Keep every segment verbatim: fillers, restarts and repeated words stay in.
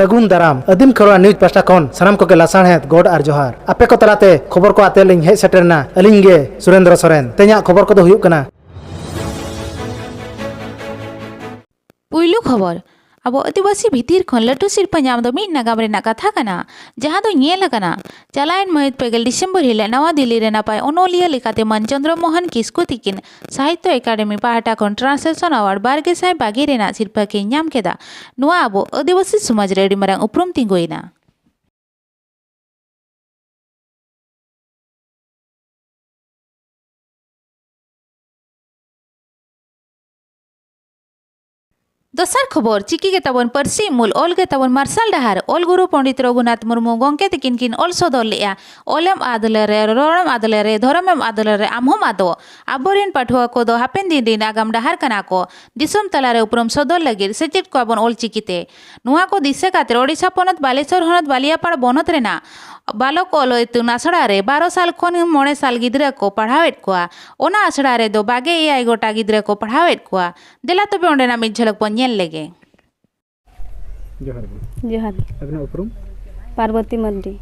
ᱥᱟᱹᱜᱩᱱ ᱫᱟᱨᱟᱢ᱾ ᱟᱹᱫᱤᱢ ᱠᱷᱮᱨᱣᱟᱲ ᱱᱤᱭᱩᱡᱽ ᱯᱟᱦᱴᱟ ᱠᱷᱚᱱ ᱥᱟᱱᱟᱢ ᱠᱚᱜᱮ ᱞᱟᱥᱟᱲᱦᱮᱫ ᱜᱚᱰ ᱟᱨ ᱡᱚᱦᱟᱨ᱾ ᱟᱯᱮ ᱠᱚ ᱛᱟᱞᱟᱛᱮ ᱠᱷᱚᱵᱚᱨ ᱠᱚ ᱟᱛᱮ ᱞᱤᱧ ᱦᱮᱡ ᱥᱮᱴᱮᱨ ᱮᱱᱟ ᱟᱹᱞᱤᱧ ᱜᱮ ᱥᱩᱨᱮᱱᱫᱨᱚ ᱥᱚᱨᱮᱱ᱾ ᱛᱮᱦᱮᱧᱟᱜ ᱠᱷᱚᱵᱚᱨ ᱠᱚᱫᱚ ᱦᱩᱭᱩᱜ ᱠᱟᱱᱟ᱾ ᱯᱩᱭᱞᱩ ᱠᱷᱚᱵᱚᱨ, ᱟᱵᱚ ᱟᱹᱫᱤᱵᱟᱹᱥᱤ ᱵᱷᱤᱛᱤᱨ ᱠᱷᱚᱱ ᱞᱟᱹᱴᱩ ᱥᱤᱨᱯᱟᱹ ᱧᱟᱢ ᱫᱚ ᱢᱤᱫ ᱱᱟᱜᱟᱢ ᱨᱮᱱᱟᱜ ᱠᱟᱛᱷᱟ ᱠᱟᱱᱟ, ᱡᱟᱦᱟᱸ ᱫᱚ ᱧᱮᱞ ᱟᱠᱟᱱᱟ᱾ ᱪᱟᱞᱟᱣᱮᱱ ᱢᱟᱹᱦᱤᱛ ᱯᱮ ᱜᱮᱞ ᱰᱤᱥᱮᱢᱵᱚᱨ ᱦᱤᱞᱚᱜ ᱱᱟᱣᱟ ᱫᱤᱞᱞᱤ ᱨᱮ ᱱᱟᱯᱟᱭ ᱚᱱᱚᱞᱤᱭᱟᱹ ᱞᱮᱠᱟᱛᱮ ᱢᱟᱹᱱ ᱪᱚᱱᱫᱨᱚ ᱢᱳᱦᱚᱱ ᱠᱤᱥᱠᱩ ᱛᱤᱠᱤᱱ ᱥᱟᱦᱤᱛᱛᱚ ᱮᱠᱟᱰᱮᱢᱤ ᱯᱟᱦᱴᱟ ᱠᱷᱚᱱ ᱴᱨᱟᱱᱥᱞᱮᱥᱚᱱ ᱟᱣᱟᱨᱰ ᱵᱟᱨ ᱜᱮᱥᱟᱭ ᱵᱟᱜᱮ ᱨᱮᱱᱟᱜ ᱥᱤᱨᱯᱟᱹ ᱠᱤᱱ ᱧᱟᱢ ᱠᱮᱫᱟ᱾ ᱱᱚᱣᱟ ᱟᱵᱚ ᱟᱹᱫᱤᱵᱟᱹᱥᱤ ᱥᱚᱢᱟᱡᱽ ᱨᱮ ᱟᱹᱰᱤ ᱢᱟᱨᱟᱝ ᱩᱯᱨᱩᱢ ᱛᱤᱸᱜᱩᱭᱮᱱᱟ᱾ ᱫᱚᱥᱟᱨ ᱠᱷᱚᱵᱚᱨ, ᱪᱤᱠᱤ ᱜᱮ ᱛᱟᱵᱚᱱ ᱯᱟᱹᱨᱥᱤ ᱩᱢᱩᱞ, ᱚᱞ ᱜᱮ ᱛᱟᱵᱚᱱ ᱢᱟᱨᱥᱟᱞ ᱰᱟᱦᱟᱨ᱾ ᱚᱞ ᱜᱩᱨᱩ ᱯᱚᱸᱰᱤᱛ ᱨᱚᱜᱷᱩᱱᱟᱛᱷ ᱢᱩᱨᱢᱩ ᱜᱚᱢᱠᱮ ᱛᱤᱠᱤᱱ ᱠᱤᱱ ᱚᱞ ᱥᱚᱫᱚᱨ ᱞᱮᱫᱼᱟ᱾ ᱚᱞᱮᱢ ᱟᱫ ᱞᱮᱨᱮ, ᱨᱚᱲᱮᱢ ᱟᱫ ᱞᱮᱨᱮ, ᱫᱷᱚᱨᱚᱢᱮᱢ ᱟᱫ ᱞᱮᱨᱮ, ᱟᱢ ᱦᱚᱸᱢ ᱟᱫᱚᱜ᱾ ᱟᱵᱚᱨᱮᱱ ᱯᱟᱹᱴᱷᱩᱣᱟᱹ ᱠᱚᱫᱚ ᱦᱟᱯᱮᱱ ᱫᱤᱱ ᱨᱤᱱ ᱟᱜᱟᱢ ᱰᱟᱦᱟᱨ ᱠᱟᱱᱟ ᱠᱚ᱾ ᱫᱤᱥᱚᱢ ᱛᱟᱞᱟᱨᱮ ᱩᱯᱨᱩᱢ ᱥᱚᱫᱚᱨ ᱞᱟᱹᱜᱤᱫ ᱥᱮᱪᱮᱫ ᱠᱚᱣᱟ ᱵᱚᱱ ᱚᱞ ᱪᱤᱠᱤᱛᱮ᱾ ᱱᱚᱣᱟ ᱠᱚ ᱫᱤᱥᱟᱹ ᱠᱟᱛᱮ ᱳᱰᱤᱥᱟ ᱯᱚᱱᱚᱛ ᱵᱟᱞᱮᱥᱚᱨ ᱦᱚᱱᱚᱛ ᱵᱟᱞᱤᱭᱟᱯᱟᱲ ᱵᱚᱱᱚᱛ ᱨᱮᱱᱟᱜ ᱵᱟᱞᱚᱠ ᱚᱞ ᱤᱛᱩᱱ ᱟᱥᱲᱟ ᱨᱮ ᱵᱟᱨᱚ ᱥᱟᱞ ᱠᱷᱚᱱ ᱢᱚᱬᱮ ᱥᱟᱞ ᱜᱤᱫᱽᱨᱟᱹ ᱠᱚ ᱯᱟᱲᱦᱟᱣᱮᱫ ᱠᱚᱣᱟ᱾ ᱚᱱᱟ ᱟᱥᱲᱟ ᱨᱮᱫᱚ ᱵᱟᱜᱮ ᱮᱭᱟᱭ ᱜᱚᱴᱟ ᱜᱤᱫᱽᱨᱟᱹ ᱠᱚ ᱯᱟᱲᱦᱟᱣᱮᱫ ᱠᱚᱣᱟ᱾ ᱫᱮᱞᱟ ᱛᱚᱵᱮ ᱚᱸᱰᱮᱱᱟᱜ ᱢᱤᱫ ᱡᱷᱟᱞᱚᱠ ᱵᱚᱱ ᱧᱮᱞ ᱞᱮᱜᱮ᱾ ᱡᱚᱦᱟᱨ ᱜᱮ᱾ ᱡᱚᱦᱟᱨ᱾ ᱟᱹᱵᱤᱱᱟᱜ ᱩᱯᱨᱩᱢ? ᱯᱟᱨᱵᱚᱛᱤ ᱢᱟᱨᱰᱤ᱾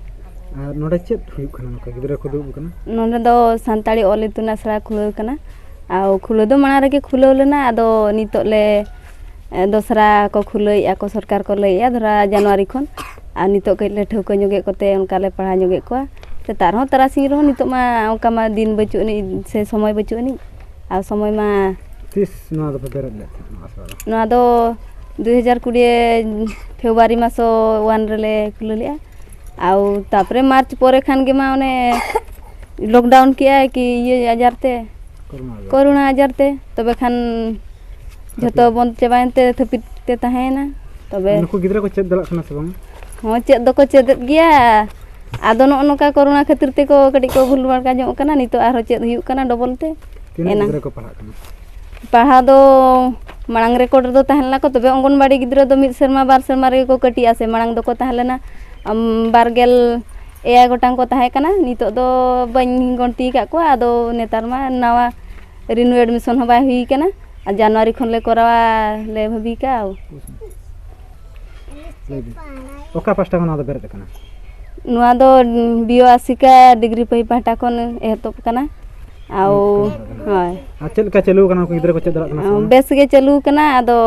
ᱟᱨ ᱱᱚᱰᱮ ᱪᱮᱫ ᱦᱩᱭᱩᱜ ᱠᱟᱱᱟ? ᱱᱚᱝᱠᱟ ᱜᱤᱫᱽᱨᱟᱹ ᱠᱚ ᱫᱩᱲᱩᱵ ᱠᱟᱱᱟ? ᱱᱚᱰᱮ ᱫᱚ ᱥᱟᱱᱛᱟᱲᱤ ᱚᱞ ᱤᱛᱩᱱ ᱟᱥᱲᱟ ᱠᱷᱩᱞᱟᱹᱣ ᱠᱟᱱᱟ᱾ ᱟᱨ ᱠᱷᱩᱞᱟᱹᱣ ᱫᱚ ᱢᱟᱲᱟᱝ ᱨᱮᱜᱮ ᱠᱷᱩᱞᱟᱹᱣ ᱞᱮᱱᱟ, ᱟᱫᱚ ᱱᱤᱛᱚᱜ ᱞᱮ, ᱮ, ᱫᱚᱥᱨᱟ ᱠᱚ ᱠᱷᱩᱞᱟᱹᱣᱮᱫᱼᱟ ᱠᱚ, ᱥᱚᱨᱠᱟᱨ ᱠᱚ ᱞᱟᱹᱭᱮᱫᱼᱟ, ᱫᱷᱚᱨᱟ ᱡᱟᱱᱩᱣᱟᱨᱤ ᱠᱷᱚᱱ᱾ ᱟᱨ ᱱᱤᱛᱚᱜ ᱠᱟᱹᱡ ᱞᱮ ᱴᱷᱟᱹᱣᱠᱟᱹ ᱧᱚᱜᱮᱫ ᱠᱚᱛᱮ ᱚᱱᱠᱟ ᱞᱮ ᱯᱟᱲᱦᱟᱣ ᱧᱚᱜᱮᱫ ᱠᱚᱣᱟ᱾ ᱥᱮᱛᱟᱜ ᱨᱮᱦᱚᱸ ᱛᱟᱨᱟᱥᱤᱧ ᱨᱮᱦᱚᱸ ᱱᱤᱛᱚᱜ ᱢᱟ ᱚᱱᱠᱟ ᱢᱟ ᱫᱤᱱ ᱵᱟᱹᱪᱩᱜ ᱟᱹᱱᱤᱡ ᱥᱮ ᱥᱚᱢᱚᱭ ᱵᱟᱹᱪᱩᱜ ᱟᱹᱱᱤᱡ᱾ ᱟᱨ ᱥᱚᱢᱚᱭ ᱢᱟ ᱛᱤᱥ ᱱᱚᱣᱟ ᱫᱚᱯᱮ ᱵᱮᱨᱮᱫ ᱞᱮᱫ ᱛᱟᱦᱮᱸᱫ, ᱱᱚᱣᱟ ᱟᱥᱲᱟ ᱫᱚ? ᱱᱚᱣᱟ ᱫᱚ ᱫᱩ ᱦᱟᱡᱟᱨ ᱠᱩᱲᱤ ᱯᱷᱮᱵᱽᱨᱩᱣᱟᱨᱤ ᱢᱟᱥ ᱚᱣᱟᱱ ᱨᱮᱞᱮ ᱠᱷᱩᱞᱟᱹᱣ ᱞᱮᱫᱼᱟ᱾ ᱟᱨ ᱛᱟᱨᱯᱚᱨᱮ ᱢᱟᱨᱪ ᱯᱚᱨᱮ ᱠᱷᱟᱱ ᱜᱮ ᱢᱟ ᱚᱱᱮ ᱞᱚᱠᱰᱟᱣᱩᱱ ᱠᱮᱜᱼᱟᱭ ᱠᱤ ᱤᱭᱟᱹ ᱟᱡᱟᱨ ᱛᱮ, ᱠᱳᱨᱳᱱᱟ ᱟᱡᱟᱨ᱾ ᱠᱳᱨᱳᱱᱟ ᱟᱡᱟᱨ ᱛᱮ, ᱛᱚᱵᱮ ᱠᱷᱟᱱ ᱡᱷᱚᱛᱚ ᱦᱟᱹᱯᱤᱫ᱾ ᱵᱚᱱᱫ ᱪᱟᱵᱟᱭᱮᱱ ᱛᱮ ᱛᱷᱟᱹᱯᱤᱛ ᱛᱮ ᱛᱟᱦᱮᱸᱭᱮᱱᱟ᱾ ᱛᱚᱵᱮ ᱱᱩᱠᱩ ᱜᱤᱫᱽᱨᱟᱹ ᱠᱚ ᱪᱮᱫ ᱫᱟᱲᱮᱭᱟᱜ ᱠᱟᱱᱟ ᱥᱮ ᱵᱟᱝ? ᱦᱚᱸ, ᱪᱮᱫ ᱫᱚᱠᱚ ᱪᱮᱫᱮᱫ ᱜᱮᱭᱟ᱾ ᱟᱫᱚ ᱱᱚᱜᱼᱚ ᱱᱚᱝᱠᱟ ᱠᱳᱨᱳᱱᱟ ᱠᱷᱟᱹᱛᱤᱨ ᱛᱮᱠᱚ ᱠᱟᱹᱴᱤᱡ ᱠᱚ ᱵᱷᱩᱞ ᱵᱷᱟᱲᱠᱟ ᱧᱚᱜ ᱠᱟᱱᱟ᱾ ᱱᱤᱛᱚᱜ ᱟᱨᱦᱚᱸ ᱪᱮᱫ ᱦᱩᱭᱩᱜ ᱠᱟᱱᱟ ᱰᱚᱵᱚᱞ ᱛᱮ᱾ ᱛᱤᱱᱟᱹᱜ ᱮᱱᱟᱝ ᱜᱤᱫᱽᱨᱟᱹ ᱠᱚ ᱯᱟᱲᱦᱟᱜ ᱠᱟᱱᱟ? ᱯᱟᱲᱦᱟᱣ ᱫᱚ ᱢᱟᱲᱟᱝ ᱨᱮᱠᱚᱨᱰ ᱨᱮᱫᱚ ᱛᱟᱦᱮᱸ ᱞᱮᱱᱟ ᱠᱚ, ᱛᱚᱵᱮ ᱚᱝᱜᱚᱱᱵᱟᱲᱤ ᱜᱤᱫᱽᱨᱟᱹ ᱫᱚ ᱢᱤᱫ ᱥᱮᱨᱢᱟ ᱵᱟᱨ ᱥᱮᱨᱢᱟ ᱨᱮᱜᱮ ᱠᱚ ᱠᱟᱹᱴᱤᱡᱼᱟ ᱥᱮ᱾ ᱢᱟᱲᱟᱝ ᱫᱚᱠᱚ ᱛᱟᱦᱮᱸ ᱞᱮᱱᱟ, ᱟᱢ, ᱵᱟᱨ ᱜᱮᱞ ᱮᱭᱟᱭ ᱜᱚᱴᱟᱝ ᱠᱚ ᱛᱟᱦᱮᱸ ᱠᱟᱱᱟ᱾ ᱱᱤᱛᱚᱜ ᱫᱚ ᱵᱟᱹᱧ ᱜᱚᱱᱛᱤ ᱟᱠᱟᱫ ᱠᱚᱣᱟ᱾ ᱟᱫᱚ ᱱᱮᱛᱟᱨ ᱢᱟ ᱱᱟᱣᱟ renew admission ᱦᱚᱸ ᱵᱟᱭ ᱦᱩᱭ ᱠᱟᱱᱟ᱾ ᱟᱨ ᱡᱟᱱᱩᱣᱟᱨᱤ ᱠᱷᱚᱱ ᱞᱮ ᱠᱚᱨᱟᱣᱟ ᱞᱮ ᱵᱷᱟᱹᱵᱤ ᱠᱟᱜᱼᱟ᱾ ᱞᱟᱹᱭ ᱵᱤᱱ, ᱚᱠᱟ ᱯᱟᱦᱴᱟ ᱠᱷᱚᱱ ᱱᱚᱣᱟ ᱫᱚ ᱵᱮᱨᱮᱫ ᱟᱠᱟᱱᱟ? ᱱᱚᱣᱟ ᱫᱚ ᱵᱤᱭᱳ ᱟᱥᱤᱠᱟ ᱰᱤᱜᱽᱨᱤ ᱯᱟᱹᱦᱤ ᱯᱟᱦᱴᱟ ᱠᱷᱚᱱ ᱮᱛᱚᱦᱚᱵ ᱠᱟᱱᱟ᱾ ᱟᱣ, ᱦᱳᱭ᱾ ᱟᱨ ᱪᱮᱫ ᱞᱮᱠᱟ ᱪᱟᱹᱞᱩ ᱟᱠᱟᱱᱟ? ᱩᱱᱠᱩ ᱜᱤᱫᱽᱨᱟᱹ ᱠᱚ ᱪᱮᱫ ᱫᱟᱲᱮᱭᱟᱜ ᱠᱟᱱᱟ ᱥᱮ ᱵᱟᱝ? ᱵᱮᱥ ᱜᱮ ᱪᱟᱹᱞᱩ ᱟᱠᱟᱱᱟ, ᱟᱫᱚ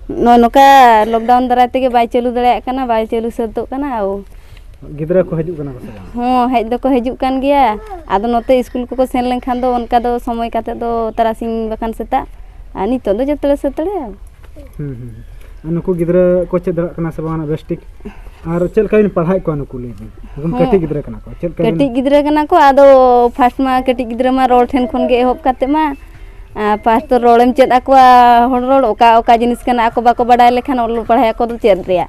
ᱱᱚᱜᱼᱚᱭ ᱱᱚᱝᱠᱟ ᱞᱚᱠᱰᱟᱣᱩᱱ ᱫᱟᱨᱟᱭ ᱛᱮᱜᱮ ᱵᱟᱭ ᱪᱟᱹᱞᱩ ᱫᱟᱲᱮᱭᱟᱜ ᱠᱟᱱᱟ, ᱵᱟᱭ ᱪᱟᱹᱞᱩ ᱥᱟᱹᱛᱚᱜ ᱠᱟᱱᱟ᱾ ᱟᱣ᱾ ᱜᱤᱫᱽᱨᱟᱹ ᱠᱚ ᱦᱤᱡᱩᱜ ᱠᱟᱱᱟ ᱠᱚ ᱥᱮ ᱵᱟᱝ? ᱦᱚᱸ, ᱦᱮᱡ ᱫᱚᱠᱚ ᱦᱤᱡᱩᱜ ᱠᱟᱱ ᱜᱮᱭᱟ᱾ ᱟᱫᱚ ᱱᱚᱛᱮ ᱤᱥᱠᱩᱞ ᱠᱚᱠᱚ ᱥᱮᱱ ᱞᱮᱱᱠᱷᱟᱱ ᱫᱚ ᱚᱱᱠᱟ ᱫᱚ ᱥᱚᱢᱚᱭ ᱠᱟᱛᱮ ᱫᱚ ᱛᱟᱨᱟᱥᱤᱧ ᱵᱟᱠᱷᱟᱱ ᱥᱮᱛᱟᱜ, ᱟᱨ ᱱᱤᱛᱚᱜ ᱫᱚ ᱡᱚᱛᱚ ᱞᱮ ᱥᱟᱹᱛ ᱫᱟᱲᱮᱭᱟᱜᱼᱟ᱾ ᱦᱩᱸ, ᱦᱩᱸ᱾ ᱟᱨ ᱱᱩᱠᱩ ᱜᱤᱫᱽᱨᱟᱹ ᱠᱚ ᱪᱮᱫ ᱫᱟᱲᱮᱭᱟᱜ ᱠᱟᱱᱟ ᱥᱮ ᱵᱟᱝ ᱵᱮᱥ ᱴᱷᱤᱠ? ᱟᱨ ᱪᱮᱫ ᱞᱮᱠᱟ ᱵᱤᱱ ᱯᱟᱲᱦᱟᱣᱮᱫ ᱠᱚᱣᱟ ᱱᱩᱠᱩ, ᱞᱟᱹᱭ ᱵᱤᱱ? ᱮᱠᱫᱚᱢ ᱦᱚᱸ᱾ ᱠᱟᱹᱴᱤᱡ ᱜᱤᱫᱽᱨᱟᱹ ᱠᱟᱱᱟ ᱠᱚ, ᱪᱮᱫ ᱞᱮᱠᱟ ᱵᱤᱱ ᱠᱟᱹᱴᱤᱡ ᱜᱤᱫᱽᱨᱟᱹ ᱠᱟᱱᱟ ᱠᱚ, ᱟᱫᱚ ᱯᱷᱟᱥᱴ ᱢᱟ ᱠᱟᱹᱴᱤᱡ ᱜᱤᱫᱽᱨᱟᱹ ᱢᱟ ᱨᱚᱲ ᱴᱷᱮᱱ ᱠᱷᱚᱱ ᱜᱮ ᱮᱦᱚᱵ ᱠᱟᱛᱮ ᱢᱟ, ᱟᱨ ᱯᱷᱟᱥᱴ ᱫᱚ ᱨᱚᱲᱮᱢ ᱪᱮᱫ ᱟᱠᱚᱣᱟ, ᱦᱚᱲ ᱨᱚᱲ, ᱚᱠᱟ, ᱚᱠᱟ ᱡᱤᱱᱤᱥ ᱠᱟᱱᱟ, ᱟᱠᱚ ᱵᱟᱠᱚ ᱵᱟᱰᱟᱭ ᱞᱮᱠᱷᱟᱱ ᱚᱞᱚᱜ ᱯᱟᱲᱦᱟᱣ ᱟᱠᱚ ᱫᱚ ᱪᱮᱫ ᱨᱮᱭᱟᱜ?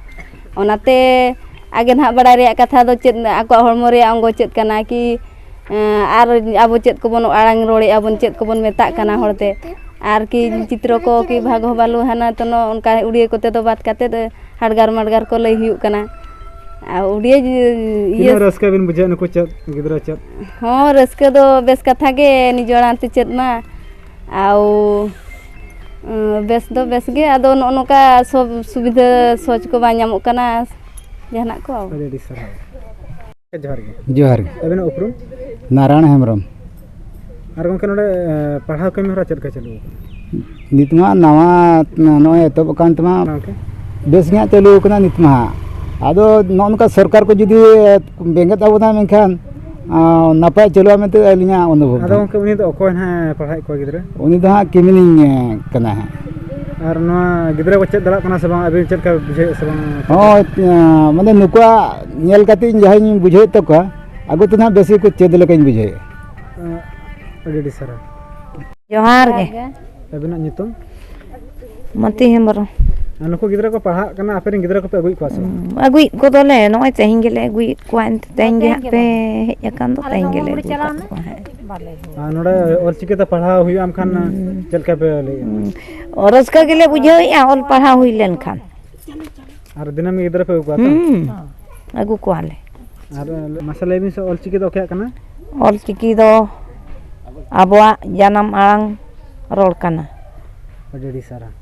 ᱚᱱᱟᱛᱮ ᱟᱜᱮ ᱱᱟᱦᱟᱜ ᱵᱟᱰᱟᱭ ᱨᱮᱭᱟᱜ ᱠᱟᱛᱷᱟ ᱫᱚ ᱪᱮᱫ, ᱟᱠᱚᱣᱟᱜ ᱦᱚᱲᱢᱚ ᱨᱮᱭᱟᱜ ᱚᱝᱜᱚ ᱪᱮᱫ ᱠᱟᱱᱟ ᱠᱤ, ᱮᱸ, ᱟᱨ ᱟᱵᱚ ᱪᱮᱫ ᱠᱚᱵᱚᱱ ᱟᱲᱟᱝ ᱨᱚᱲᱮᱫᱼᱟ ᱵᱚᱱ, ᱪᱮᱫ ᱠᱚᱵᱚᱱ ᱢᱮᱛᱟᱜ ᱠᱟᱱᱟ ᱦᱚᱲᱛᱮ, ᱟᱨ ᱠᱤ ᱪᱤᱛᱨᱚ ᱠᱚ ᱠᱤ ᱵᱷᱟᱜᱽ ᱦᱚᱸ ᱵᱟᱹᱞᱩ ᱦᱟᱱᱟ ᱛᱚᱱᱚ ᱚᱱᱠᱟ ᱩᱲᱤᱭᱟᱹ ᱠᱚᱛᱮ ᱫᱚ ᱵᱟᱫ ᱠᱟᱛᱮᱫ, ᱦᱟᱰᱜᱟᱨ ᱢᱟᱰᱜᱟᱨ ᱠᱚ ᱞᱟᱹᱭ ᱦᱩᱭᱩᱜ ᱠᱟᱱᱟ᱾ ᱟᱨ ᱩᱰᱤᱭᱟᱹ ᱤᱭᱟᱹ ᱛᱤᱱᱟᱹᱜ ᱨᱟᱹᱥᱠᱟᱹ ᱵᱤᱱ ᱵᱩᱡᱷᱟᱹᱣ ᱱᱩᱠᱩ ᱪᱮᱫ, ᱜᱤᱫᱽᱨᱟᱹ ᱪᱮᱫ? ᱦᱚᱸ, ᱨᱟᱹᱥᱠᱟᱹ ᱫᱚ ᱵᱮᱥ ᱠᱟᱛᱷᱟ ᱜᱮ, ᱱᱤᱡᱮ ᱟᱲᱟᱝ ᱛᱮ ᱪᱮᱫ ᱢᱟ᱾ ᱟᱨ, ᱩᱸ, ᱵᱮᱥ ᱫᱚ ᱵᱮᱥ ᱜᱮ, ᱟᱫᱚ ᱱᱚᱜᱼᱚ ᱱᱚᱝᱠᱟ ᱥᱚᱵ ᱥᱩᱵᱤᱫᱷᱟ ᱥᱚᱦᱚᱡᱽ ᱠᱚ ᱵᱟᱝ ᱧᱟᱢᱚᱜ ᱠᱟᱱᱟ, ᱡᱟᱦᱟᱱᱟᱜ ᱠᱚ᱾ ᱟᱹᱰᱤ ᱟᱹᱰᱤ ᱥᱟᱨᱦᱟᱣ᱾ ᱡᱚᱦᱟᱨ ᱜᱮ᱾ ᱡᱚᱦᱟᱨ ᱜᱮ᱾ ᱟᱹᱵᱤᱱᱟᱜ ᱩᱯᱨᱩᱢ? ᱱᱟᱨᱟᱭᱚᱬ ᱦᱮᱢᱵᱨᱚᱢ᱾ ᱟᱨ ᱜᱚᱢᱠᱮ, ᱱᱚᱰᱮ, ᱮ, ᱯᱟᱲᱦᱟᱣ ᱠᱟᱹᱢᱤ ᱦᱚᱨᱟ ᱪᱮᱫ ᱞᱮᱠᱟ ᱪᱟᱹᱞᱩ ᱟᱠᱟᱱᱟ? ᱱᱤᱛ ᱢᱟ ᱱᱟᱣᱟ, ᱱᱚᱜᱼᱚᱭ ᱮᱛᱚᱦᱚᱵ ᱟᱠᱟᱱ ᱛᱟᱢᱟ᱾ ᱜᱚᱢᱠᱮ? ᱵᱮᱥ ᱜᱮ ᱦᱟᱸᱜ ᱪᱟᱹᱞᱩ ᱟᱠᱟᱱᱟ ᱱᱤᱛ ᱢᱟ ᱦᱟᱸᱜ᱾ ᱟᱫᱚ ᱱᱚᱜᱼᱚ ᱱᱚᱝᱠᱟ ᱥᱚᱨᱠᱟᱨ ᱠᱚ ᱡᱩᱫᱤ ᱵᱮᱸᱜᱮᱫ ᱟᱵᱚᱱᱟ, ᱢᱮᱱᱠᱷᱟᱱ, ᱟ, ᱱᱟᱯᱟᱭ ᱪᱟᱹᱞᱩᱜᱼᱟ ᱢᱮᱱᱛᱮ ᱟᱹᱞᱤᱧᱟᱜ ᱚᱱᱩᱵᱷᱚᱵ ᱟᱫᱚ ᱫᱚ᱾ ᱜᱚᱢᱠᱮ, ᱩᱱᱤ ᱫᱚ ᱚᱠᱚᱭ ᱱᱟᱦᱟᱜ ᱯᱟᱲᱦᱟᱣᱮᱫ ᱠᱚᱣᱟ ᱜᱤᱫᱽᱨᱟᱹ? ᱩᱱᱤ ᱫᱚ ᱦᱟᱸᱜ ᱠᱤᱢᱤᱱᱤᱧ, ᱮ, ᱠᱟᱱᱟ ᱦᱟᱸᱜ᱾ ᱟᱨ ᱱᱚᱣᱟ ᱜᱤᱫᱽᱨᱟᱹ ᱠᱚ ᱪᱮᱫ ᱫᱟᱲᱮᱭᱟᱜ ᱠᱟᱱᱟ ᱥᱮ ᱵᱟᱝ, ᱟᱹᱵᱤᱱ ᱪᱮᱫ ᱞᱮᱠᱟ ᱵᱩᱡᱷᱟᱹᱣᱮᱫᱼᱟ ᱥᱮ ᱵᱟᱝ? ᱦᱳᱭ, ᱮ, ᱢᱟᱱᱮ ᱱᱩᱠᱩᱣᱟᱜ ᱧᱮᱞ ᱠᱟᱛᱮ ᱤᱧ ᱡᱟᱦᱟᱸᱧ ᱵᱩᱡᱷᱟᱹᱣᱮᱫ ᱛᱟᱠᱚᱣᱟ, ᱟᱠᱚ ᱛᱮ ᱱᱟᱦᱟᱜ ᱵᱮᱥ ᱜᱮᱠᱚ ᱪᱮᱫ ᱞᱮᱠᱟᱧ ᱵᱩᱡᱷᱟᱹᱣᱮᱫᱼᱟ᱾ ᱟᱹᱰᱤ ᱟᱹᱰᱤ ᱥᱟᱨᱦᱟᱣ᱾ ᱡᱚᱦᱟᱨ ᱜᱮ᱾ ᱟᱹᱵᱤᱱᱟᱜ ᱧᱩᱛᱩᱢ? ᱢᱚᱛᱤ ᱦᱮᱢᱵᱨᱚᱢ᱾ ᱟᱨ ᱱᱩᱠᱩ ᱜᱤᱫᱽᱨᱟᱹ ᱠᱚ ᱯᱟᱲᱦᱟᱜ ᱠᱟᱱᱟ, ᱟᱯᱮ ᱨᱮᱱ ᱜᱤᱫᱽᱨᱟᱹ ᱠᱚᱯᱮ ᱟᱹᱜᱩᱭᱮᱫ ᱠᱚᱣᱟ ᱥᱮ ᱵᱟᱝ? ᱦᱩᱸ, ᱟᱹᱜᱩᱭᱮᱫ ᱠᱚᱫᱚᱞᱮ, ᱱᱚᱜᱼᱚᱭ ᱛᱮᱦᱮᱧ ᱜᱮᱞᱮ ᱟᱹᱜᱩᱭᱮᱫ ᱠᱚᱣᱟ, ᱮᱱᱛᱮ ᱛᱮᱦᱮᱧ ᱜᱮ ᱦᱟᱸᱜ ᱯᱮ ᱦᱮᱡ ᱟᱠᱟᱱ ᱫᱚ, ᱛᱮᱦᱮᱧ ᱜᱮᱞᱮ ᱟᱹᱜᱩ ᱠᱟᱜ ᱠᱚᱣᱟ ᱦᱟᱸᱜ᱾ ᱟᱨ ᱱᱚᱰᱮ ᱚᱞᱪᱤᱠᱤ ᱛᱮ ᱯᱟᱲᱦᱟᱣ ᱦᱩᱭᱩᱜᱼᱟ, ᱮᱱᱠᱷᱟᱱ ᱦᱩᱸ᱾ ᱪᱮᱫ ᱞᱮᱠᱟ ᱯᱮ ᱞᱟᱹᱭᱮᱫᱼᱟ? ᱦᱩᱸ᱾ ᱨᱟᱹᱥᱠᱟᱹ ᱜᱮᱞᱮ ᱵᱩᱡᱷᱟᱹᱣᱮᱫᱼᱟ ᱚᱞ ᱯᱟᱲᱦᱟᱣ ᱦᱩᱭ ᱞᱮᱱᱠᱷᱟᱱ᱾ ᱟᱨ ᱫᱤᱱᱟᱹᱢ ᱜᱮ ᱜᱤᱫᱽᱨᱟᱹ ᱯᱮ ᱟᱹᱜᱩ ᱠᱚᱣᱟ ᱛᱚ? ᱦᱩᱸ, ᱟᱹᱜᱩ ᱠᱚᱣᱟᱞᱮ᱾ ᱟᱨ, ᱮ, ᱢᱟᱥᱮ ᱞᱟᱹᱭ ᱵᱤᱱ ᱥᱮ, ᱚᱞᱪᱤᱠᱤ ᱫᱚ ᱚᱠᱚᱭᱟᱜ ᱠᱟᱱᱟ? ᱚᱞᱪᱤᱠᱤ ᱫᱚ ᱟᱵᱚᱣᱟᱜ ᱡᱟᱱᱟᱢ ᱟᱲᱟᱝ ᱨᱚᱲ ᱠᱟᱱᱟ᱾ ᱟᱹᱰᱤ ᱟᱹᱰᱤ ᱥᱟᱨᱦᱟᱣ᱾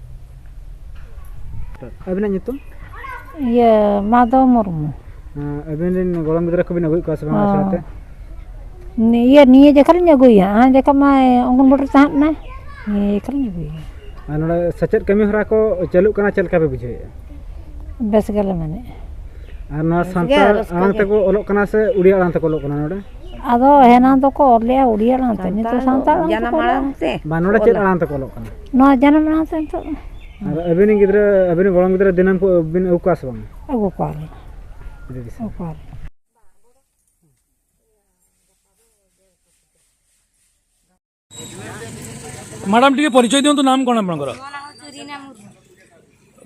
ᱟᱹᱵᱤᱱᱟᱜ ᱧᱩᱛᱩᱢ? ᱤᱭᱟᱹ, ᱢᱟᱫᱷᱚᱵ ᱢᱩᱨᱢᱩ᱾ ᱦᱮᱸ, ᱟᱹᱵᱤᱱ ᱨᱮᱱ ᱜᱚᱲᱚᱢ ᱜᱤᱫᱽᱨᱟᱹ ᱠᱚᱵᱤᱱ ᱟᱹᱜᱩᱭᱮᱫ ᱠᱚᱣᱟ ᱥᱮ ᱵᱟᱝ ᱟᱥᱲᱟ ᱛᱮ? ᱱᱤᱭᱟᱹ, ᱱᱤᱭᱟᱹ ᱡᱚᱠᱷᱟ ᱞᱤᱧ ᱟᱹᱜᱩᱭᱟ᱾ ᱟᱨ ᱡᱚᱠᱷᱟ ᱢᱟ ᱚᱝᱜᱚᱱᱵᱟᱲᱤ ᱨᱮ ᱛᱟᱦᱮᱸ ᱞᱮᱱᱟᱭ, ᱱᱤᱭᱟᱹ ᱡᱚᱠᱷᱟ ᱞᱤᱧ ᱟᱹᱜᱩᱭᱟ᱾ ᱟᱨ ᱱᱚᱰᱮ ᱥᱮᱪᱮᱫ ᱠᱟᱹᱢᱤ ᱦᱚᱨᱟ ᱠᱚ ᱪᱟᱹᱞᱩᱜ ᱠᱟᱱᱟ, ᱪᱮᱫ ᱞᱮᱠᱟ ᱯᱮ ᱵᱩᱡᱷᱟᱹᱣᱮᱫᱼᱟ? ᱵᱮᱥ ᱜᱮᱞᱮ ᱢᱮᱱᱮᱫᱼᱟ᱾ ᱟᱨ ᱱᱚᱣᱟ ᱵᱮᱥ ᱜᱮ, ᱥᱟᱱᱛᱟᱲ ᱨᱟᱹᱥᱠᱟᱹ ᱟᱲᱟᱝ ᱜᱮ᱾ ᱛᱮᱠᱚ ᱚᱞᱚᱜ ᱠᱟᱱᱟ ᱥᱮ ᱩᱲᱤᱭᱟ ᱟᱲᱟᱝ ᱛᱮᱠᱚ ᱚᱞᱚᱜ ᱠᱟᱱᱟ ᱱᱚᱰᱮ? ᱟᱫᱚ ᱮᱱᱟᱝ ᱫᱚᱠᱚ ᱚᱞ ᱞᱮᱜᱼᱟ ᱩᱲᱤᱭᱟ ᱟᱲᱟᱝ ᱛᱮ, ᱱᱤᱛᱚᱜ ᱥᱟᱱᱛᱟᱲ ᱟᱲᱟᱝ ᱡᱟᱱᱟᱢ ᱛᱮᱠᱚ ᱚᱞᱮᱜᱼᱟ᱾ ᱟᱲᱟᱝ ᱛᱮ? ᱵᱟᱝ, ᱱᱚᱰᱮ ᱪᱮᱫ ᱚᱞᱟ᱾ ᱟᱲᱟᱝ ᱛᱮᱠᱚ ᱚᱞᱚᱜ ᱠᱟᱱᱟ? ᱱᱚᱣᱟ ᱡᱟᱱᱟᱢ ᱟᱲᱟᱝ ᱛᱮ ᱱᱤᱛᱚᱜ ᱫᱚ᱾ ᱟᱨ ᱟᱹᱵᱤᱱ ᱨᱮᱱ ᱜᱤᱫᱽᱨᱟᱹ, ᱟᱹᱵᱤᱱ ᱨᱮᱱ ᱜᱚᱲᱚᱢ ᱜᱤᱫᱽᱨᱟᱹ ᱫᱤᱱᱟᱹᱢ ᱠᱚ ᱵᱤᱱ ᱟᱹᱜᱩ ᱠᱚᱣᱟ ᱥᱮ ᱵᱟᱝ? ᱟᱹᱜᱩ ᱠᱚᱣᱟᱞᱮ᱾ ᱟᱹᱰᱤ ᱫᱤᱥᱟᱹ᱾ ᱟᱹᱜᱩ ᱠᱚᱣᱟᱞᱮ᱾ ମ୍ୟାଡ଼ାମ୍, ଟିକେ ପରିଚୟ ଦିଅନ୍ତୁ, ନାମ କ'ଣ ଆପଣଙ୍କର? ମୋ ନାଁ ହେଉଛି ରିନା ମୁର୍ମୁ,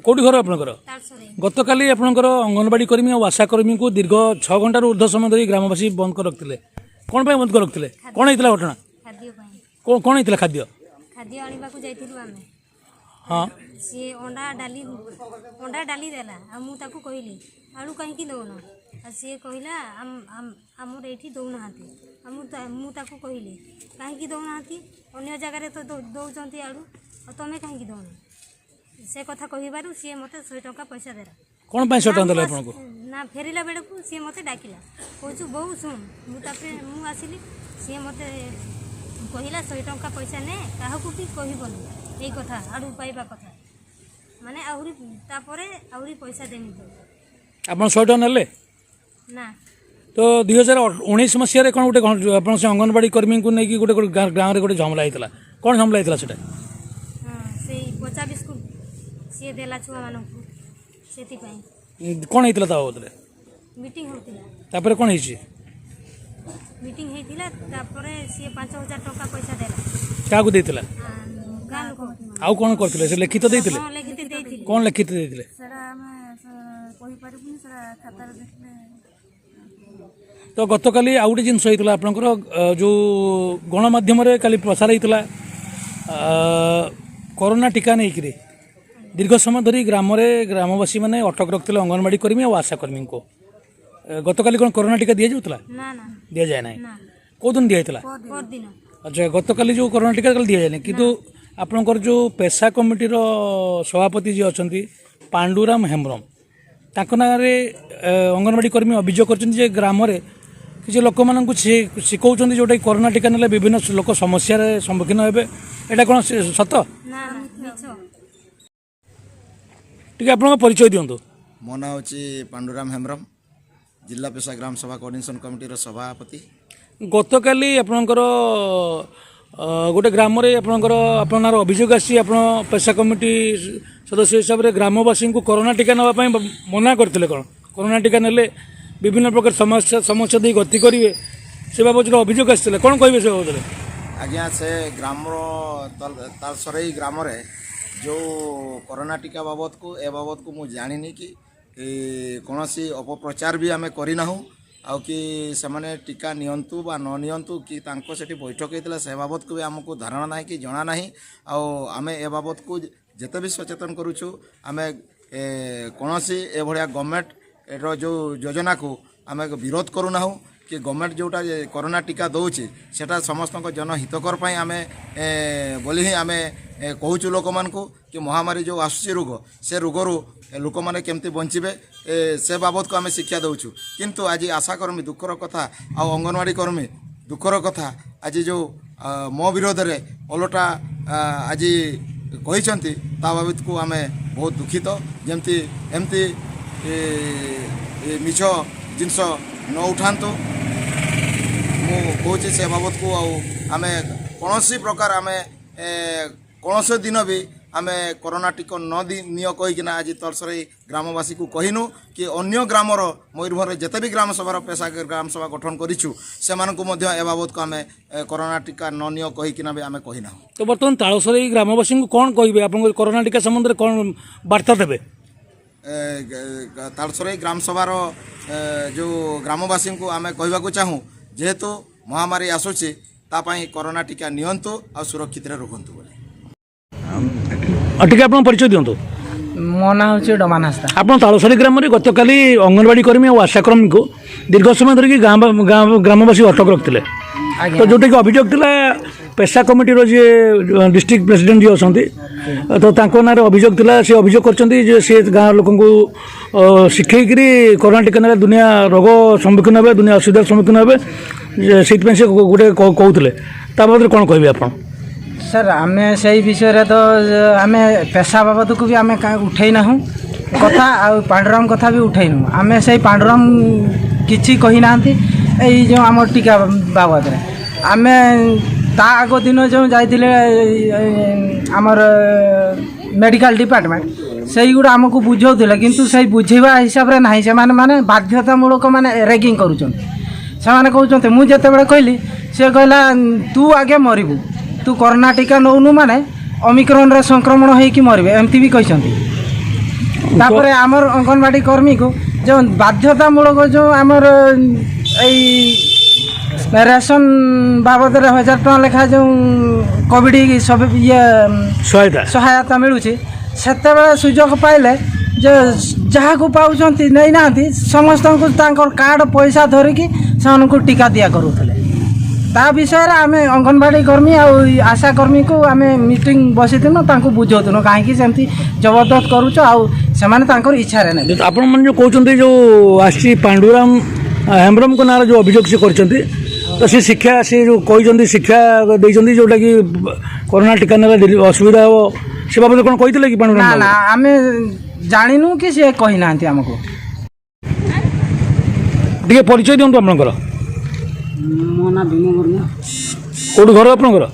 କୋଉଠି ଘର ଆପଣଙ୍କର? ତାଳସରେ। ଗତକାଲି ଆପଣଙ୍କର ଅଙ୍ଗନବାଡ଼ି କର୍ମୀ ଆଉ ଆଶା କର୍ମୀଙ୍କୁ ଦୀର୍ଘ ଛଅ ଘଣ୍ଟାରୁ ଉର୍ଦ୍ଧ୍ୱ ସମୟ ଧରି ଗ୍ରାମବାସୀ ବନ୍ଦ କରି ରଖିଥିଲେ। କ'ଣ ପାଇଁ ବନ୍ଦ କରି ରଖିଥିଲେ? କ'ଣ ହେଇଥିଲା ଘଟଣା? ଖାଦ୍ୟ ପାଇଁ। କ'ଣ କ'ଣ ହେଇଥିଲା ଖାଦ୍ୟ? ଖାଦ୍ୟ ଆଣିବାକୁ ଯାଇଥିଲୁ ଆମେ। ହଁ। ସିଏ ଅଣ୍ଡା ଡାଲି, ଅଣ୍ଡା ଡାଲି ଦେଲା, ଆଉ ମୁଁ ତାକୁ କହିଲି, "ଆଳୁ କାହିଁକି ଦଉନ?" ଆଉ ସିଏ କହିଲା, "ଆମ- ଆମ- ଆମର ଏଇଠି ଦଉନାହାନ୍ତି।" ଆଉ ମୁଁ ତା- ମୁଁ ତାକୁ କହିଲି, "କାହିଁକି ଦଉନାହାନ୍ତି? ଅନ୍ୟ ଜାଗାରେ ତ ଦଉ- ଦଉଛନ୍ତି ଆଳୁ, ଆଉ ତମେ କାହିଁକି ଦଉନ?" ସେ କଥା କହିବାରୁ ସିଏ ମୋତେ ଶହେ ଟଙ୍କା ପଇସା ଦେଲା। କ'ଣ ପାଇଁ ଶହେ ଟଙ୍କା ଦେଲେ ଆପଣଙ୍କୁ? ନା, ଫେରିଲା ବେଳକୁ ସିଏ ମୋତେ ଡାକିଲା, କହୁଛୁ, "ବୋଉ, ଶୁଣ।" ମୁଁ ତାପରେ ମୁଁ ଆସିଲି, ସିଏ ମୋତେ କହିଲା, "ଶହେ ଟଙ୍କା ପଇସା ନେ, କାହାକୁ ବି କହିବନି ଏଇ କଥା, ଆଳୁ ପାଇବା କଥା, ମାନେ ଆହୁରି, ତାପରେ ଆହୁରି ପଇସା ଦେମି ତୋ।" ଆପଣ ଶହେ ଟଙ୍କା ନେଲେ? ନା। ତ ଦୁଇ ହଜାର ଉଣେଇଶ ମସିହାରେ କ'ଣ ଗୋଟେ, କ'ଣ ଆପଣ ସେ ଅଙ୍ଗନବାଡ଼ି କର୍ମୀଙ୍କୁ ନେଇକି ଗୋଟେ, ଗୋଟେ ଗାଁ- ଗାଁରେ ଗୋଟେ ଝାମେଲା ହେଇଥିଲା। କ'ଣ ଝାମେଲା ହେଇଥିଲା ସେଟା? ହଁ, ସେଇ ପଚା ବିସ୍କୁଟ ସିଏ ଦେଲା ଛୁଆମାନଙ୍କୁ, ସେଥିପାଇଁ। କ'ଣ ହେଇଥିଲା ତା ବାବଦରେ? ମିଟିଂ ହଉଥିଲା। ତାପରେ କ'ଣ ହେଇଛି? ମିଟିଂ ହେଇଥିଲା, ତାପରେ ସିଏ ପାଞ୍ଚ ହଜାର ଟଙ୍କା ପଇସା ଦେଲା। କାହାକୁ ଦେଇଥିଲା? ଆ, ଗାଁ ଲୋକ। ଆଉ କ'ଣ କରିଥିଲେ? ସେ ଲେଖିତ ଦେଇଥିଲେ? ହଁ, ଲେଖିତ ଦେଇଥିଲେ। କ'ଣ ଲେଖିତ ଦେଇଥିଲେ? ସେଟା ଆମେ ସ- କହିପାରିବୁନି, ସେଟା ଖାତାରେ ଦେଖିଲେ। ତ ଗତକାଲି ଆଉ ଗୋଟେ ଜିନିଷ ହେଇଥିଲା ଆପଣଙ୍କର, ଅ, ଯୋଉ ଗଣମାଧ୍ୟମରେ କାଲି ପ୍ରସାର ହେଇଥିଲା, ଅ, କରୋନା ଟିକା ନେଇକିରି ଦୀର୍ଘ ସମୟ ଧରି ଗ୍ରାମରେ ଗ୍ରାମବାସୀମାନେ ଅଟକ ରଖିଥିଲେ ଅଙ୍ଗନବାଡ଼ି କର୍ମୀ ଆଉ ଆଶା କର୍ମୀଙ୍କୁ। ଏ, ଗତକାଲି କ'ଣ କରୋନା ଟିକା ଦିଆଯାଉଥିଲା? ନା, ନା। ଦିଆଯାଏ ନାହିଁ। ନା। କୋଉ ଦିନ ଦିଆଯାଇଥିଲା? ପରଦିନ। ଆଚ୍ଛା, ଗତକାଲି ଯୋଉ କରୋନା ଟିକା କାଲି ଦିଆଯାଏନି, କିନ୍ତୁ ଆପଣଙ୍କର ଯୋଉ ପେସା କମିଟିର ସଭାପତି ଯିଏ ଅଛନ୍ତି ପାଣ୍ଡୁରାମ ହେମ୍ବ୍ରମ, ତାଙ୍କ ନାଁରେ, ଏ, ଅଙ୍ଗନବାଡ଼ି କର୍ମୀ ଅଭିଯୋଗ କରିଛନ୍ତି ଯେ ଗ୍ରାମରେ କିଛି ଲୋକମାନଙ୍କୁ ସି-, ଶିଖଉଛନ୍ତି, ଯେଉଁଟାକି କରୋନା ଟିକା ନେଲେ ବିଭିନ୍ନ ଲୋକ ସମସ୍ୟାରେ ସମ୍ମୁଖୀନ ହେବେ। ଏଇଟା କ'ଣ ସ-, ସତ? ନା, ମିଛ। ଟିକେ ଆପଣଙ୍କ ପରିଚୟ ଦିଅନ୍ତୁ। ମୋ ନାଁ ହେଉଛି ପାଣ୍ଡୁରାମ ହେମ୍ବ୍ରମ, ଜିଲ୍ଲା ପେଶା ଗ୍ରାମ ସଭା କୋଅର୍ଡିନେସନ କମିଟିର ସଭାପତି। ଗତକାଲି ଆପଣଙ୍କର, ଅ, ଗୋଟେ ଗ୍ରାମରେ ଆପଣଙ୍କର, ଆପଣଙ୍କ ନାଁରେ ଅଭିଯୋଗ ଆସିଛି, ଆପଣ ପେଶା କମିଟି ସଦସ୍ୟ ହିସାବରେ ଗ୍ରାମବାସୀଙ୍କୁ କରୋନା ଟିକା ନେବା ପାଇଁ ବ-, ମନା କରିଥିଲେ। କ'ଣ କରୋନା ଟିକା ନେଲେ ବିଭିନ୍ନ ପ୍ରକାର ସମସ୍ୟା, ସମସ୍ୟା ଦେଇ ଗତି କରିବେ, ସେ ବାବଦରେ ଅଭିଯୋଗ ଆସିଥିଲା। କ'ଣ କହିବେ ସେ ବାବଦରେ? ଆଜ୍ଞା, ସେ ଗ୍ରାମର ତାଲ-, ତାଳସରେଇ ଗ୍ରାମରେ ଯେଉଁ କରୋନା ଟିକା ବାବଦକୁ, ଏ ବାବଦକୁ ମୁଁ ଜାଣିନି କି, ଏ, କୌଣସି ଅପପ୍ରଚାର ବି ଆମେ କରିନାହୁଁ। ଆଉ କି ସେମାନେ ଟିକା ନିଅନ୍ତୁ ବା ନ ନିଅନ୍ତୁ, କି ତାଙ୍କ ସେଠି ବୈଠକ ହେଇଥିଲା, ସେ ବାବଦକୁ ବି ଆମକୁ ଧାରଣା ନାହିଁ କି ଜଣା ନାହିଁ। ଆଉ ଆମେ ଏ ବାବଦକୁ ଯେତେ ବି ସଚେତନ କରୁଛୁ, ଆମେ, ଏ, କୌଣସି ଏଭଳିଆ ଗଭର୍ଣ୍ଣମେଣ୍ଟର ଯେଉଁ ଯୋଜନାକୁ ଆମେ ବିରୋଧ କରୁନାହୁଁ, କି ଗଭର୍ଣ୍ଣମେଣ୍ଟ ଯେଉଁଟା, ଏ, କରୋନା ଟିକା ଦେଉଛି, ସେଟା ସମସ୍ତଙ୍କ ଜନହିତକର ପାଇଁ ଆମେ, ଏ, ବୋଲି ହିଁ ଆମେ, ଏ, କହୁଛୁ ଲୋକମାନଙ୍କୁ। କି ମହାମାରୀ ଯେଉଁ ଆସୁଛି ରୋଗ, ସେ ରୋଗରୁ, ଏ, ଲୋକମାନେ କେମିତି ବଞ୍ଚିବେ, ଏ, ସେ ବାବଦକୁ ଆମେ ଶିକ୍ଷା ଦେଉଛୁ। କିନ୍ତୁ ଆଜି ଆଶା କର୍ମୀ, ଦୁଃଖର କଥା, ଆଉ ଅଙ୍ଗନବାଡ଼ି କର୍ମୀ, ଦୁଃଖର କଥା, ଆଜି ଯେଉଁ, ଆ, ମୋ ବିରୋଧରେ ଓଲଟା, ଆ, ଆଜି କହିଛନ୍ତି, ତା ବାବଦକୁ ଆମେ ବହୁତ ଦୁଃଖିତ। ଯେମିତି ଏମିତି, ଏ, ଏ, ମିଛ ଜିନିଷ ନ ଉଠାନ୍ତୁ। ମୁଁ କହୁଛି, ସେ ବାବଦକୁ ଆଉ ଆମେ କୌଣସି ପ୍ରକାର ଆମେ, ଏ, କୌଣସି ଦିନ ବି ଆମେ କରୋନା ଟିକା ନ ଦି-, ନିଅ କହିକିନା ଆଜି ତଳସରାଇ ଗ୍ରାମବାସୀକୁ କହିନୁ, କି ଅନ୍ୟ ଗ୍ରାମର, ମୟୂରଭଞ୍ଜରେ ଯେତେ ବି ଗ୍ରାମ ସଭାର ପେଶା ଗ୍ରାମ ସଭା ଗଠନ କରିଛୁ, ସେମାନଙ୍କୁ ମଧ୍ୟ ଏ ବାବଦକୁ ଆମେ, ଏ, କରୋନା ଟିକା ନ ନିଅ କହିକିନା ବି ଆମେ କହିନାହୁଁ। ତ ବର୍ତ୍ତମାନ ତାଳସରାଇ ଗ୍ରାମବାସୀଙ୍କୁ କ'ଣ କହିବେ? ଆପଣଙ୍କ କରୋନା ଟିକା ସମ୍ବନ୍ଧରେ କ'ଣ ବାର୍ତ୍ତା ଦେବେ? ଏ, ଗ-, ଗ-, ତାଳସରାଇ ଗ୍ରାମ ସଭାର, ଏ, ଯେଉଁ ଗ୍ରାମବାସୀଙ୍କୁ ଆମେ କହିବାକୁ ଚାହୁଁ, ଯେହେତୁ ମହାମାରୀ ଆସୁଛି, ତା ପାଇଁ କରୋନା ଟିକା ନିଅନ୍ତୁ ଆଉ ସୁରକ୍ଷିତରେ ରୁହନ୍ତୁ ବୋଲି। ଆଉ ଟିକେ ଆପଣଙ୍କ ପରିଚୟ ଦିଅନ୍ତୁ। ମୋ ନାଁ ହେଉଛି ଡମାନ ହାଁସଦା। ଆପଣ ତାଳସରାଇ ଗ୍ରାମରେ ଗତକାଲି ଅଙ୍ଗନବାଡ଼ି କର୍ମୀ ଆଉ ଆଶାକର୍ମୀଙ୍କୁ ଦୀର୍ଘ ସମୟ ଧରିକି ଗାଁ ବା-, ଗାଁ, ଗ୍ରାମବାସୀ ଅଟକ ରଖିଥିଲେ। ଆଜ୍ଞା। ତ ଯେଉଁଟାକି ଅଭିଯୋଗ ଥିଲା, ପେଶା କମିଟିର ଯିଏ, ଅ, ଡିଷ୍ଟ୍ରିକ୍ଟ ପ୍ରେସିଡେଣ୍ଟ ଯିଏ ଅଛନ୍ତି, ତ ତାଙ୍କ ନାଁରେ ଅଭିଯୋଗ ଥିଲା, ସେ ଅଭିଯୋଗ କରିଛନ୍ତି ଯେ ସେ ଗାଁ ଲୋକଙ୍କୁ, ଅ, ଶିଖେଇକିରି କରୋନା ଟିକା ନେଲେ ଦୁନିଆ ରୋଗ ସମ୍ମୁଖୀନ ହେବେ, ଦୁନିଆ ଅସୁବିଧାର ସମ୍ମୁଖୀନ ହେବେ, ଯେ ସେଇଥିପାଇଁ ସେ ଗୋ-, ଗୋଟେ କ-, କହୁଥିଲେ। ତା ବାବଦରେ କ'ଣ କହିବେ ଆପଣ? ସାର୍, ଆମେ ସେଇ ବିଷୟରେ ତ, ଆମେ ପେସା ବାବଦକୁ ବି ଆମେ କା-, ଉଠେଇ ନାହୁଁ କଥା, ଆଉ ପାଣ୍ଡୁରାମ କଥା ବି ଉଠେଇନୁ। ଆମେ ସେଇ ପାଣ୍ଡୁରାମ କିଛି କହିନାହାନ୍ତି ଏଇ ଯେଉଁ ଆମର ଟିକା ବାବଦରେ। ଆମେ ତା ଆଗ ଦିନ ଯେଉଁ ଯାଇଥିଲେ, ଏଇ, ଏଇ, ଆମର ମେଡ଼ିକାଲ ଡିପାର୍ଟମେଣ୍ଟ, ସେଇଗୁଡ଼ା ଆମକୁ ବୁଝାଉଥିଲେ, କିନ୍ତୁ ସେଇ ବୁଝେଇବା ହିସାବରେ ନାହିଁ। ସେମାନେ, ମାନେ, ବାଧ୍ୟତାମୂଳକ, ମାନେ, ରେଗିଂ କରୁଛନ୍ତି। ସେମାନେ କହୁଛନ୍ତି, ମୁଁ ଯେତେବେଳେ କହିଲି, ସେ କହିଲା, "ତୁ ଆଗେ ମରିବୁ, ତୁ କରୋନା ଟିକା ନଉନୁ ମାନେ ଓମିକ୍ରନରେ ସଂକ୍ରମଣ ହେଇକି ମରିବେ", ଏମିତି ବି କହିଛନ୍ତି। ତାପରେ ଆମର ଅଙ୍ଗନବାଡ଼ି କର୍ମୀକୁ ଯେଉଁ ବାଧ୍ୟତାମୂଳକ ଯେଉଁ ଆମର ଏଇ ରେସନ ବାବଦରେ ହଜାର ଟଙ୍କା ଲେଖା ଯେଉଁ କୋଭିଡ଼ ସବୁ ଇଏ ସହାୟତା। ସହାୟତା ମିଳୁଛି, ସେତେବେଳେ ସୁଯୋଗ ପାଇଲେ ଯେ ଯାହାକୁ ପାଉଛନ୍ତି ନେଇନାହାନ୍ତି, ସମସ୍ତଙ୍କୁ ତାଙ୍କର କାର୍ଡ଼ ପଇସା ଧରିକି ସେମାନଙ୍କୁ ଟିକା ଦିଆ କରୁଥିଲେ। ତା ବିଷୟରେ ଆମେ ଅଙ୍ଗନବାଡ଼ି କର୍ମୀ ଆଉ ଏଇ ଆଶା କର୍ମୀକୁ ଆମେ ମିଟିଂ ବସିଥିଲୁ, ତାଙ୍କୁ ବୁଝଉଥିଲୁ କାହିଁକି ସେମିତି ଜବରଦସ୍ତ କରୁଛ, ଆଉ ସେମାନେ ତାଙ୍କର ଇଚ୍ଛାରେ ନେବେ। ଆପଣମାନେ ଯେଉଁ କହୁଛନ୍ତି, ଯେଉଁ ଆସିଛି ପାଣ୍ଡୁରାମ, ଆ, ହେମ୍ବ୍ରମଙ୍କ ନାଁରେ ଯେଉଁ ଅଭିଯୋଗ ସେ କରିଛନ୍ତି, ତ ସେ ଶିକ୍ଷା, ସେ ଯେଉଁ କହିଛନ୍ତି, ଶିକ୍ଷା ଦେଇଛନ୍ତି, ଯେଉଁଟାକି କରୋନା ଟିକା ନେଲେ ଡେରି-, ଅସୁବିଧା ହେବ, ସେ ବାବଦରେ କ'ଣ କହିଥିଲେ କି ପାଣ୍ଡୁରାମ ନା, ବାବୁ? ନା, ଆମେ ଜାଣିନୁ କି ସେ କହିନାହାନ୍ତି ଆମକୁ। ଟିକେ ପରିଚୟ ଦିଅନ୍ତୁ ଆପଣଙ୍କର। ମୋ ନାଁ ଭୀମ ମୁର୍ମୁ। କେଉଁଠି ଘର ଆପଣଙ୍କର?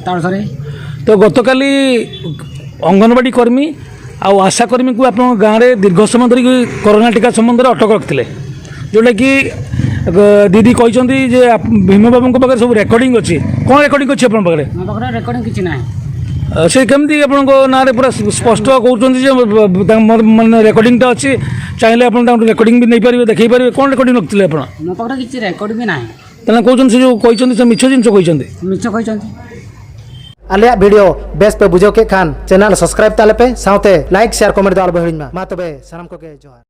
ତାଳସରେ। ତ ଗତକାଲି ଅଙ୍ଗନବାଡ଼ି କର୍ମୀ ଆଉ ଆଶା କର୍ମୀଙ୍କୁ ଆପଣଙ୍କ ଗାଁରେ ଦୀର୍ଘ ସମୟ ଧରିକି କରୋନା ଟିକା ସମ୍ବନ୍ଧରେ ଅଟକ ରଖିଥିଲେ, ଯେଉଁଟାକି, ଅ, ଦିଦି କହିଛନ୍ତି ଯେ ଆପ-, ଭୀମ ବାବୁଙ୍କ ପାଖରେ ସବୁ ରେକର୍ଡିଂ ଅଛି। କ'ଣ ରେକର୍ଡିଂ ଅଛି ଆପଣଙ୍କ ପାଖରେ? ମୋ ପାଖରେ ରେକର୍ଡିଂ କିଛି ନାହିଁ। ଅ, ସେ କେମିତି ଆପଣଙ୍କ ନାଁରେ ପୁରା ସ୍ପ-, ସ୍ପଷ୍ଟ କହୁଛନ୍ତି ଯେ, ବ-, ବ-, ତାଙ୍କ ମୋର, ମାନେ, ରେକର୍ଡିଂଟା ଅଛି, ଚାହିଁଲେ ଆପଣ ତାଙ୍କଠୁ ରେକର୍ଡିଂ ବି ନେଇପାରିବେ, ଦେଖେଇ ପାରିବେ। କ'ଣ ରେକର୍ଡିଂ ରଖିଥିଲେ ଆପଣ? ମୋ ପାଖରେ କିଛି ରେକର୍ଡ ବି ନାହିଁ। ତାହେଲେ କହୁଛନ୍ତି, ସେ ଯେଉଁ କହିଛନ୍ତି, ସେ ମିଛ ଜିନିଷ କହିଛନ୍ତି। ମିଛ କହିଛନ୍ତି। ᱟᱞᱮᱭᱟᱜ ᱵᱷᱤᱰᱤᱭᱳ ᱵᱮᱥ ᱯᱮ ᱵᱩᱡᱷᱟᱹᱣ ᱠᱮᱫ ᱠᱷᱟᱱ, ᱪᱮᱱᱮᱞ ᱥᱟᱵᱥᱠᱨᱟᱭᱤᱵ ᱛᱟᱞᱮ ᱯᱮ, ᱥᱟᱶᱛᱮ ᱞᱟᱭᱤᱠ, ᱥᱮᱭᱟᱨ, ᱠᱚᱢᱮᱱᱴ ᱫᱚ ᱟᱞᱚ ᱯᱮ ᱦᱤᱲᱤᱧ ᱢᱟ᱾ ᱢᱟ ᱛᱚᱵᱮ, ᱥᱟᱱᱟᱢ ᱠᱚᱜᱮ ᱡᱚᱦᱟᱨ᱾